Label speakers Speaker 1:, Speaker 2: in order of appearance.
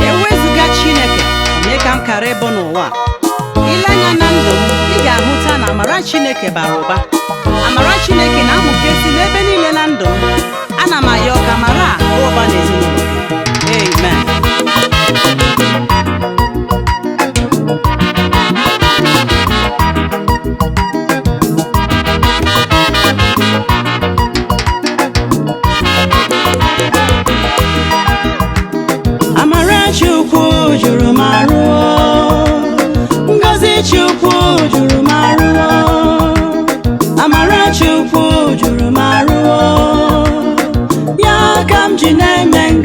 Speaker 1: Ewezụga Chineke, onye ka m kara ịbụ n'ụwa a? Ile anya na ndụ m, ị ga-ahụta na amara Chineke bara ụba. Amara Chineke na-amụkesi n'ebe niile na ndụ m. Ana m ayọ ka amara a baa ụba n'ezinụlọ gị. Amen. Amara Chukwu juru m arụ, Ngọzi Chukwu juru m arụ, Amara Chukwu juru m arụ, ya ka m ji na-eme.